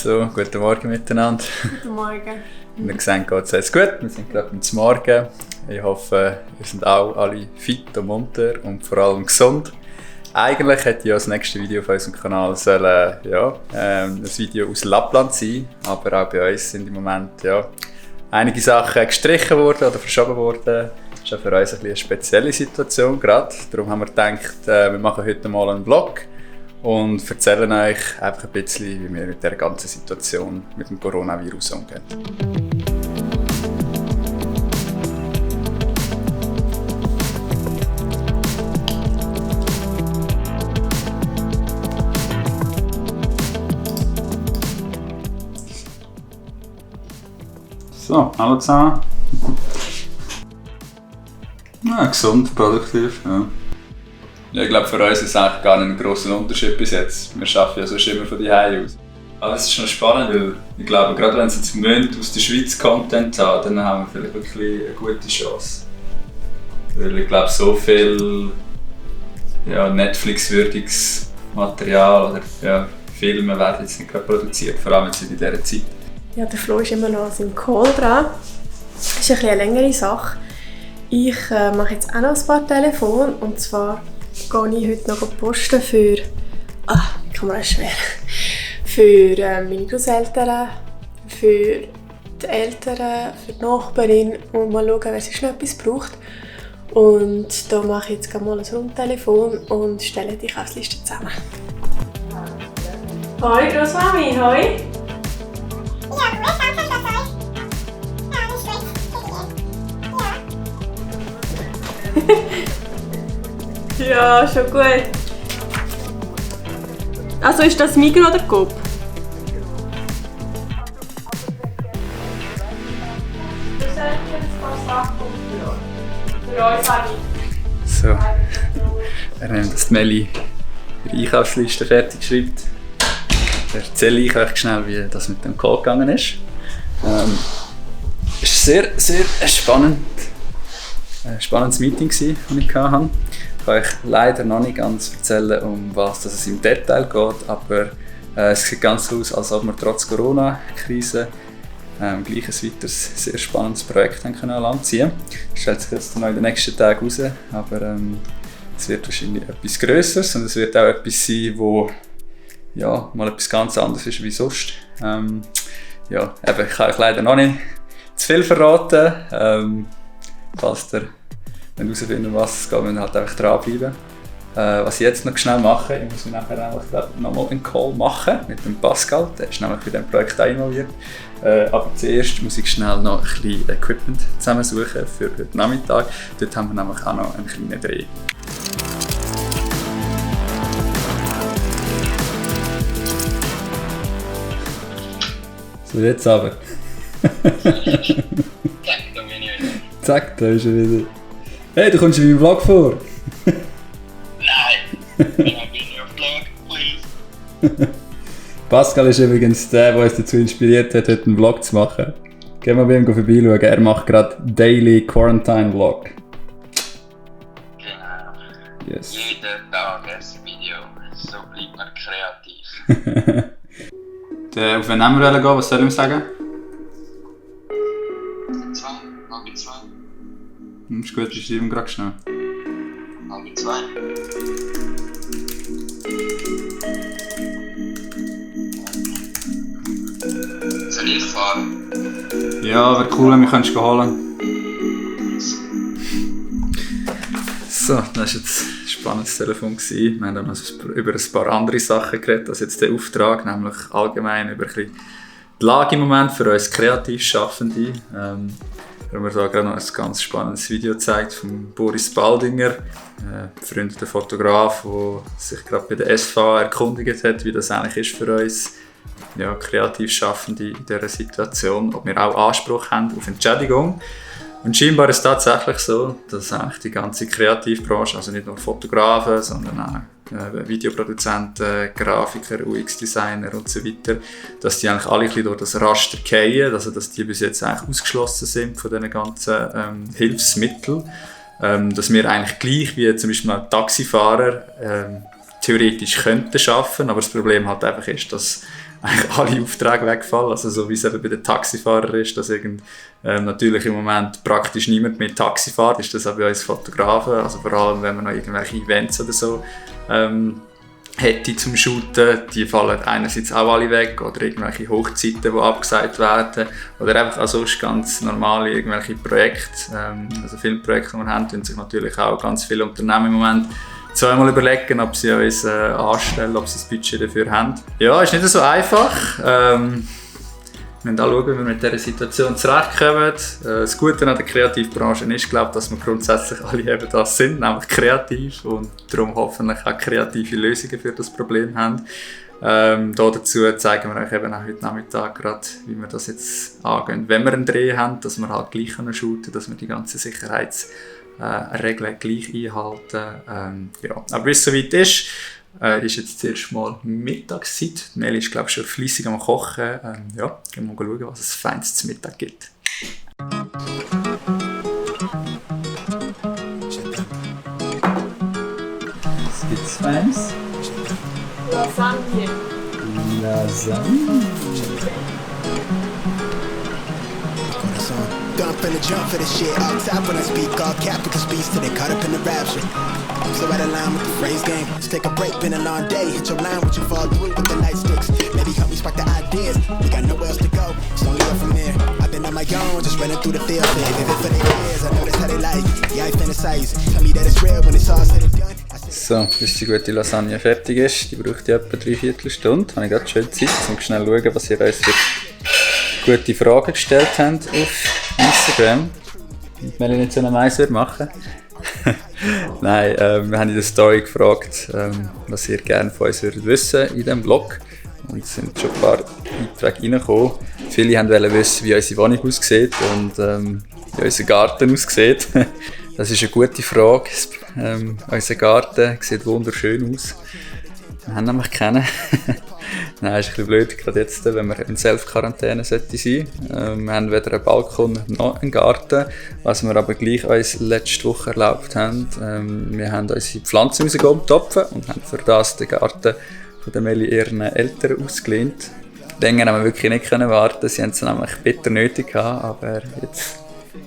So, guten Morgen miteinander. Guten Morgen. Wir sehen, geht es jetzt gut. Wir sind gerade zum Morgen. Ich hoffe, ihr seid auch alle fit und munter und vor allem gesund. Eigentlich hätte ja das nächste Video auf unserem Kanal ein Video aus Lappland sein, aber auch bei uns sind im Moment einige Sachen gestrichen worden oder verschoben worden. Das ist auch für uns eine spezielle Situation gerade. Darum haben wir gedacht, wir machen heute mal einen Vlog und erzählen euch einfach ein bisschen, wie wir mit der ganzen Situation mit dem Coronavirus umgehen. So, hallo zusammen. Gesund, produktiv. Ja, ich glaube, für uns ist es eigentlich gar nicht ein grosser Unterschied bis jetzt. Wir arbeiten ja sonst immer von Hause aus. Aber es ist schon spannend, weil ich glaube, gerade wenn Sie jetzt aus der Schweiz Content haben, dann haben wir vielleicht wirklich eine gute Chance. Weil ich glaube, so viel Netflix-würdiges Material oder Filme werden jetzt nicht produziert, vor allem jetzt in dieser Zeit. Ja, der Flo ist immer noch an seinem Call dran. Das ist eine längere Sache. Ich mache jetzt auch noch ein paar Telefone. Und zwar gehe ich heute noch posten für... die Kamera ist schwer. Für meine Großeltern, für die Eltern, für die Nachbarin und mal schauen, wer sonst noch etwas braucht. Und da mache ich jetzt mal ein Rundtelefon und stelle die Einkaufsliste zusammen. Hoi Großmami, hoi! Ja, schon gut. Also ist das Migros oder Coop? Das sind ein paar Sachen für uns alle. So, dass Melli ihre Einkaufsliste fertig schreibt. Erzähle ich euch schnell, wie das mit dem Call gegangen ist. Es war sehr ein spannendes Meeting, das ich hatte. Ich kann euch leider noch nicht ganz erzählen, um was es im Detail geht, aber es sieht ganz aus, als ob wir trotz Corona-Krise gleich ein weiteres sehr spannendes Projekt an Land ziehen können. Das stellt sich jetzt noch in den nächsten Tagen raus, aber es wird wahrscheinlich etwas Grösseres und es wird auch etwas sein, wo mal etwas ganz anderes ist wie sonst. Ich kann euch leider noch nicht zu viel verraten. Falls ihr herausfinden, was es geht, müssen wir halt einfach dranbleiben. Was ich jetzt noch schnell mache, ich muss mir nachher nochmal einen Call machen mit dem Pascal, der ist nämlich für dieses Projekt auch involviert. Aber zuerst muss ich schnell noch ein bisschen Equipment zusammensuchen für heute Nachmittag. Dort haben wir nämlich auch noch einen kleinen Dreh. So, jetzt aber. Zack, da ist er wieder. Hey, du kommst in meinem Vlog vor. Nein, ich bin in your vlog, please. Pascal ist übrigens der uns dazu inspiriert hat, heute einen Vlog zu machen. Gehen wir bei ihm vorbeischauen, er macht gerade Daily Quarantine Vlog. Genau. Yes. Jeden Tag ein Video, so bleibt man kreativ. Auf wen nehmen wir gehen? Was soll ich ihm sagen? 2. Ist gut, ich schreibe ihm gerade schnell. 2. Soll ich fahren? Ja, wäre cool, wenn wir uns holen. So, das war jetzt ein spannendes Telefon. Wir haben dann noch über ein paar andere Sachen geredet, als jetzt der Auftrag, nämlich allgemein über die Lage im Moment für uns Kreativschaffende. Wir haben da gerade noch ein ganz spannendes Video gezeigt von Boris Baldinger, befreundeter Fotograf, der sich gerade bei der SV erkundigt hat, wie das eigentlich ist für uns Kreativschaffende in dieser Situation, ob wir auch Anspruch haben auf Entschädigung. Und scheinbar ist es tatsächlich so, dass eigentlich die ganze Kreativbranche, also nicht nur Fotografen, sondern auch Videoproduzenten, Grafiker, UX-Designer und so weiter, dass die eigentlich alle ein bisschen durch das Raster fallen, also dass die bis jetzt eigentlich ausgeschlossen sind von diesen ganzen Hilfsmitteln. Dass wir eigentlich gleich wie zum Beispiel ein Taxifahrer theoretisch könnten arbeiten, aber das Problem halt einfach ist, dass eigentlich alle Aufträge wegfallen. Also so wie es eben bei den Taxifahrern ist, dass natürlich im Moment praktisch niemand mehr Taxi fährt, ist das auch bei uns Fotografen. Also vor allem, wenn man noch irgendwelche Events oder so hätte zum Shooten, die fallen einerseits auch alle weg oder irgendwelche Hochzeiten, die abgesagt werden oder einfach auch sonst ganz normale irgendwelche Projekte, also Filmprojekte, die wir haben, tun sich natürlich auch ganz viele Unternehmen im Moment zweimal überlegen, ob sie uns anstellen, ob sie das Budget dafür haben. Ja, ist nicht so einfach. Wir müssen auch schauen, wie wir mit dieser Situation zurechtkommen. Das Gute an der Kreativbranche ist, glaube ich, dass wir grundsätzlich alle eben das sind, nämlich kreativ und darum hoffentlich auch kreative Lösungen für das Problem haben. Dazu zeigen wir euch eben auch heute Nachmittag gerade, wie wir das jetzt angehen. Wenn wir einen Dreh haben, dass wir halt gleich shooten können, dass wir die ganzen Sicherheitsregeln gleich einhalten. Ja. Aber bis es soweit ist jetzt zuerst mal Mittagszeit. Meli ist, glaube ich, schon fleissig am Kochen. Ja, gehen wir mal schauen, was es feines zu Mittag gibt. Was gibt's feines? Lasagne. Don't finna jump for this shit. All top when I speak, all capital speech till they caught up in the rapture. I'm so out of line with the phrase game. Let's take a break, been a long day. Hit your line, what you fall through with the light sticks. Maybe help me spark the ideas. We got nowhere else to go. It's only up from there. I've been on my own, just running through the field. Living for their ears, I know that's how they like. Yeah, I fantasize. Tell me that it's real when it's all said and done. So, bis die gute Lasagne fertig ist, die braucht etwa 3/4 Stunde. Habe ich gerade schön Zeit, um schnell zu schauen, was ihr uns für gute Fragen gestellt habt auf Instagram. Und Meli nicht so eine Mais machen. Nein, wir haben in der Story gefragt, was ihr gerne von uns würdet wissen in diesem Blog. Und es sind schon ein paar Beiträge reingekommen. Viele wollten wissen, wie unsere Wohnung aussieht und wie unser Garten aussieht. Das ist eine gute Frage. Unser Garten sieht wunderschön aus. Wir haben nämlich keinen. Nein, ist ein bisschen blöd, gerade jetzt, wenn wir in Self-Quarantäne sein sollten. Wir haben weder einen Balkon noch einen Garten, was wir aber gleich uns letzte Woche erlaubt haben. Wir haben unsere Pflanzen umtopfen und haben für das den Garten von der Meli ihren Eltern ausgelehnt. Länger haben wir wirklich nicht warten, sie haben es nämlich bitter nötig gehabt, aber jetzt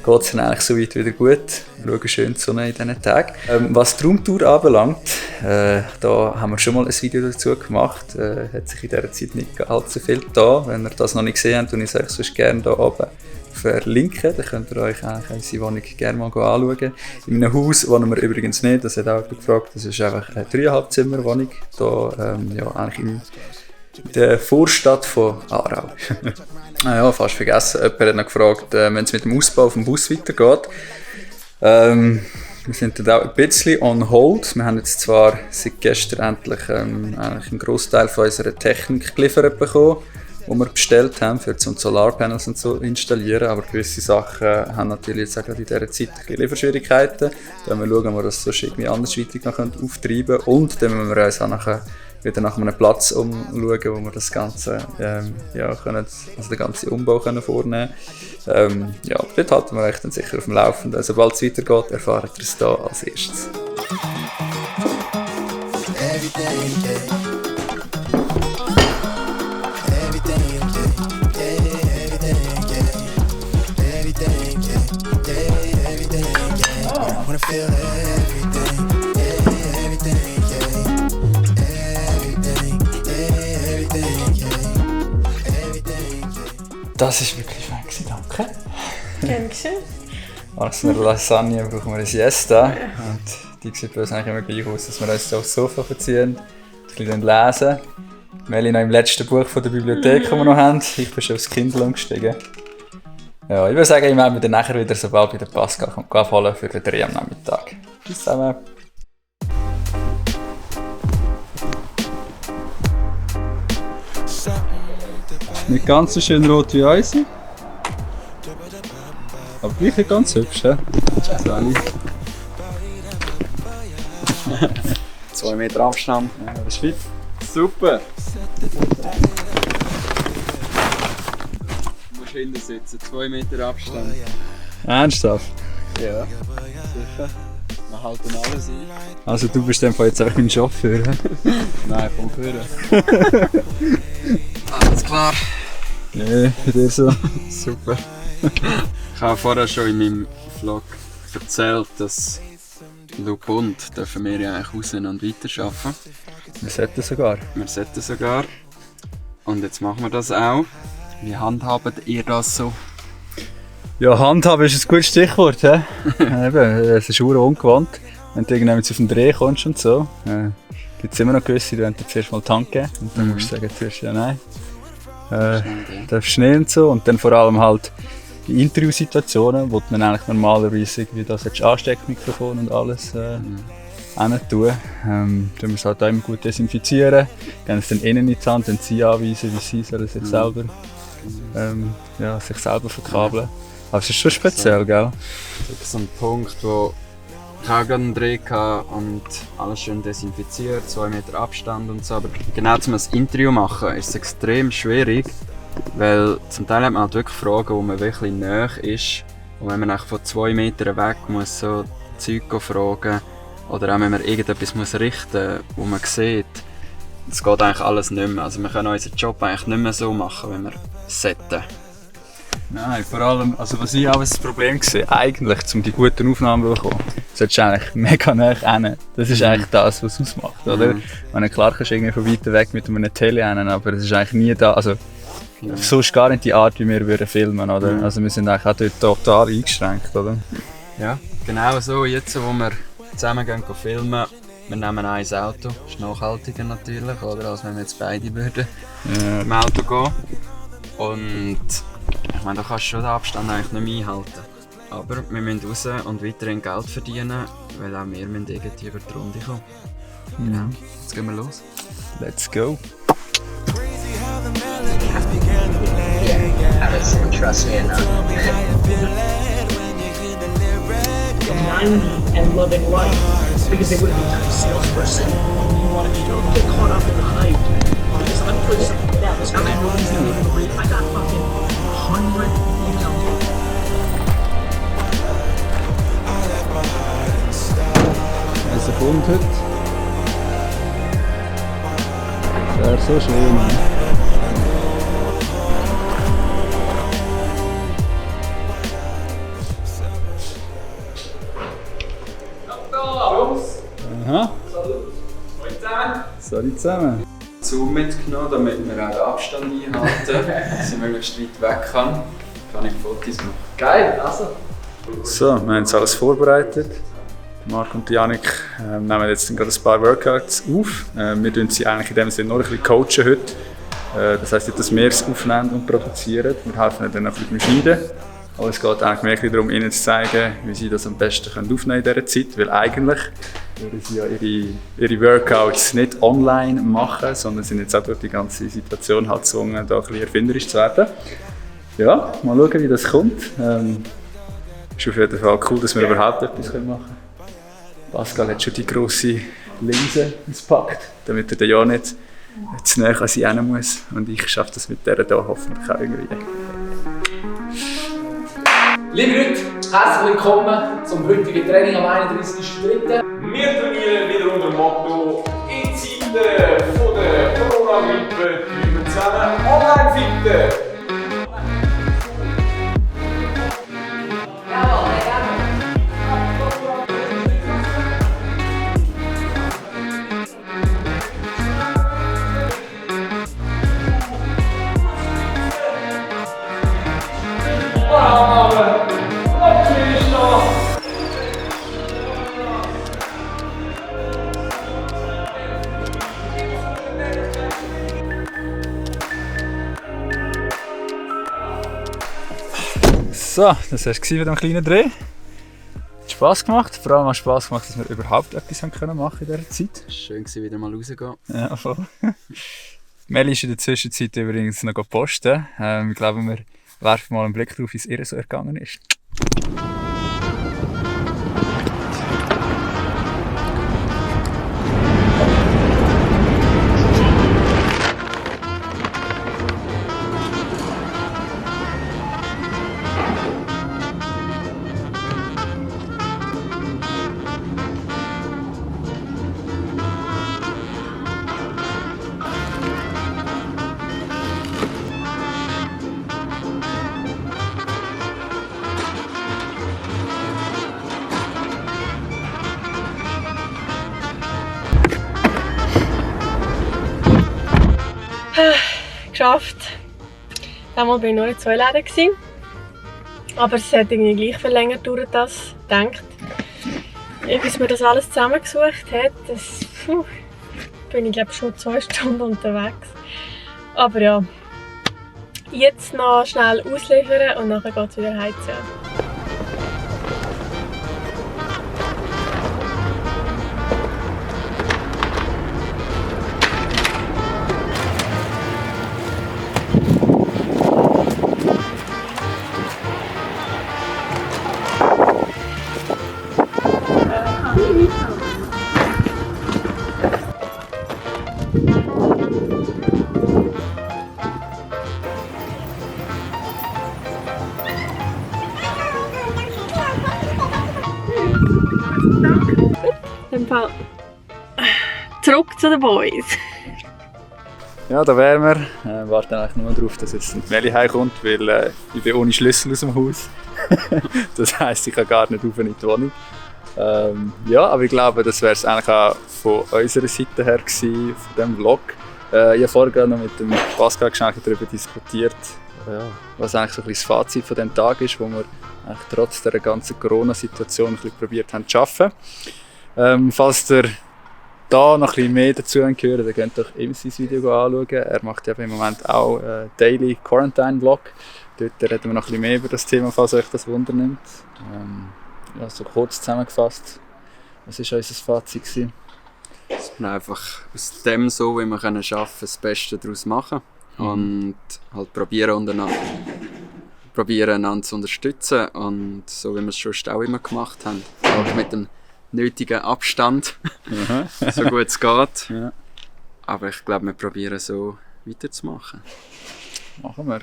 geht es eigentlich so weit wieder gut. Wir schauen schön die Sonne in diesen Tagen. Was die Raumtour anbelangt, da haben wir schon mal ein Video dazu gemacht. Hat sich in dieser Zeit nicht allzu viel getan. Wenn ihr das noch nicht gesehen habt, ich euch sonst gerne hier oben verlinken. Dann könnt ihr euch eigentlich unsere Wohnung gerne mal anschauen. In einem Haus wohnen wir übrigens nicht, das hat auch gefragt. Das ist einfach eine 3,5-Zimmer-Wohnung. Hier eigentlich in der Vorstadt von Aarau. Ja, fast vergessen. Jemand hat noch gefragt, wenn es mit dem Ausbau auf dem Bus weitergeht. Wir sind dort auch ein bisschen on hold. Wir haben jetzt zwar seit gestern endlich eigentlich einen Grossteil von unserer Technik geliefert bekommen, die wir bestellt haben, für zum Solarpanels und so installieren. Aber gewisse Sachen haben natürlich jetzt auch gerade in dieser Zeit ein bisschen Lieferschwierigkeiten. Dann müssen wir schauen, ob wir das so irgendwie andersweitig noch auftreiben können. Und dann müssen wir uns auch nachher wieder nach einem Platz umschauen, wo wir das Ganze, können, also den ganzen Umbau können vornehmen können. Ja, dort halten wir euch dann sicher auf dem Laufenden. Sobald es weitergeht, erfahrt ihr es hier als erstes. Das ist wirklich fein gewesen, danke. Dankeschön. Als wir Lasagne brauchen wir eine Siesta. Und die sieht bei uns eigentlich immer gleich aus, dass wir uns aufs Sofa verziehen, ein bisschen lesen. Meli noch im letzten Buch von der Bibliothek, das wir noch haben. Ich bin schon aufs Kindle umgestiegen. Ja, ich würde sagen, ich melde mich dann nachher wieder, sobald wieder Pascal kommt abholen für den Dreh am Nachmittag. Tschüss zusammen. Nicht ganz so schön rot wie unsere. Aber gleich ganz hübsch, he? 2 Meter Abstand. Ja, das ist fit. Super! Du musst hinten sitzen, 2 Meter Abstand. Ernsthaft? Ja, sicher. Wir halten alles ein. Also du bist dann jetzt auch mein Chauffeur, hä? Nein, vom Führen. Alles klar. Nee, bei dir so. Super. Ich habe vorher schon in meinem Vlog erzählt, dass laut Bund dürfen wir ja eigentlich raus und weiterarbeiten. Wir sollten sogar. Wir sollten sogar. Und jetzt machen wir das auch. Wie handhabt ihr das so? Ja, Handhaben ist ein gutes Stichwort. He? Eben, es ist sehr ungewohnt. Wenn du irgendwann auf den Dreh kommst und so, gibt es immer noch gewisse, die wollen dir zuerst mal Tank geben. Und dann musst du sagen, zuerst ja nein. Darfst schnell und so. Und dann vor allem halt in Interviewsituationen, wo man eigentlich normalerweise irgendwie das Ansteckmikrofon und alles hin tun. Tun wir es halt auch immer gut desinfizieren. Gehen es dann innen in die Hand, dann sie anweisen, wie sie sollen sich selber, sich selber verkabeln. Aber es ist schon speziell, gell? Das ist so ein Punkt, wo ich auch gerade einen Dreh hatte und alles schön desinfiziert, 2 Meter Abstand und so. Aber genau um ein Interview zu machen, ist es extrem schwierig, weil zum Teil hat man halt wirklich Fragen, wo man wirklich näher ist. Und wenn man eigentlich von 2 Metern weg muss so Zeug fragen oder auch wenn man irgendetwas muss richten muss, wo man sieht, es geht eigentlich alles nicht mehr. Also wir können unseren Job eigentlich nicht mehr so machen, wie wir sollten. Nein, vor allem, also was ich auch als Problem sehe, eigentlich, um die guten Aufnahmen zu bekommen, solltest du eigentlich mega nah hin. Das ist eigentlich das, was es ausmacht, oder? Meine, klar kannst du irgendwie von weiter weg mit einem Tele hin, aber es ist eigentlich nie da, also sonst gar nicht die Art, wie wir filmen, oder? Also wir sind eigentlich auch dort total eingeschränkt, oder? Ja, genau so, jetzt wo wir zusammen gehen filmen, wir nehmen ein Auto, das ist nachhaltiger natürlich, oder? Als wenn wir jetzt beide würden im Auto gehen. Und ich meine, da kannst du schon den Abstand eigentlich nicht mehr einhalten. Aber wir müssen raus und weiterhin Geld verdienen, weil auch wir müssen irgendwie über die Runde kommen. Genau, jetzt gehen wir los. Let's go! Trust me enough. And loving life, because they wouldn't be a salesperson. You want to don't get caught up in the hype. Because I'm putting something down. There's not no reason to read. I got fucking 100 emails. Also Bund heute. Das wäre so schön. Ne? Aha. Salut zusammen. Zoom mitgenommen, damit wir auch den Abstand einhalten, dass ich möglichst weit weg kann ich Fotos machen. Geil, also. So, wir haben jetzt alles vorbereitet. Marc und Janik nehmen jetzt gerade ein paar Workouts auf. Wir tun sie eigentlich in dem Sinne noch ein bisschen coachen heute. Das heisst nicht, dass wir es aufnehmen und produzieren. Wir helfen ihnen dann auch beim Schneiden. Aber es geht eigentlich mehr darum, ihnen zu zeigen, wie sie das am besten aufnehmen können in dieser Zeit. Weil eigentlich würden sie ja ihre Workouts nicht online machen, sondern sind jetzt auch durch die ganze Situation halt gezwungen, da ein bisschen erfinderisch zu werden. Ja, mal schauen, wie das kommt. Ist auf jeden Fall cool, dass wir überhaupt etwas machen können. Pascal hat schon die grosse Linse ausgepackt, damit er ja nicht zu nahe an sie hin muss. Und ich schaffe das mit der hier hoffentlich auch irgendwie. Liebe Leute, herzlich willkommen zum heutigen Training am 31.03. Wir trainieren wieder unter dem Motto in Zeiten von der Corona-Grippe bleiben wir zusammen online finden. So, das war es mit dem kleinen Dreh. Hat Spass gemacht. Vor allem hat es Spass gemacht, dass wir überhaupt etwas machen können in dieser Zeit. Schön war wieder mal rausgehen. Ja, voll. Meli ist in der Zwischenzeit übrigens noch posten. Ich glaube, wir werfen mal einen Blick darauf, wie es ihr so ergangen ist. Geschafft. Damals war ich nur in 2 Läden gewesen. Aber es hat irgendwie gleich viel länger gedauert als gedacht. Bis mir das alles zusammengesucht hat, bin ich glaube schon 2 Stunden unterwegs. Aber ja, jetzt noch schnell ausliefern und nachher geht es wieder heizen. Zurück zu den Boys. Ja, da wären wir. Warten eigentlich nur darauf, dass jetzt Meli heimkommt, weil ich bin ohne Schlüssel aus dem Haus. Das heisst, ich kann gar nicht rauf in die Wohnung. Ja, aber ich glaube, das wäre es eigentlich auch von unserer Seite her gewesen, von diesem Vlog. Ich habe vorhin gerade noch mit dem Pascal darüber diskutiert, was eigentlich so ein bisschen das Fazit von dem Tag ist, wo wir eigentlich trotz der ganzen Corona-Situation ein bisschen probiert haben zu arbeiten. Falls ihr da noch ein bisschen mehr dazu hören, dann könnt ihr euch ihm sein Video anschauen. Er macht ja im Moment auch einen Daily Quarantine Vlog. Dort reden wir noch ein bisschen mehr über das Thema, falls euch das Wunder nimmt. Ja, so kurz zusammengefasst, was war unser Fazit gewesen? Dass wir einfach aus dem, so wie wir arbeiten können, das Beste daraus machen. Und halt probieren, einander zu unterstützen. Und so wie wir es schon auch immer gemacht haben. Auch mit dem nötigen Abstand, so gut es geht. Ja. Aber ich glaube, wir probieren so weiterzumachen. Machen wir.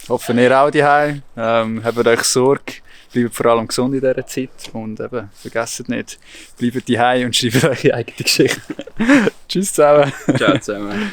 Hoffen ihr auch daheim. Habt euch Sorge. Bleibt vor allem gesund in dieser Zeit. Und eben, vergesst nicht, bleibt daheim und schreibt eure eigene Geschichte. Tschüss zusammen. Ciao zusammen.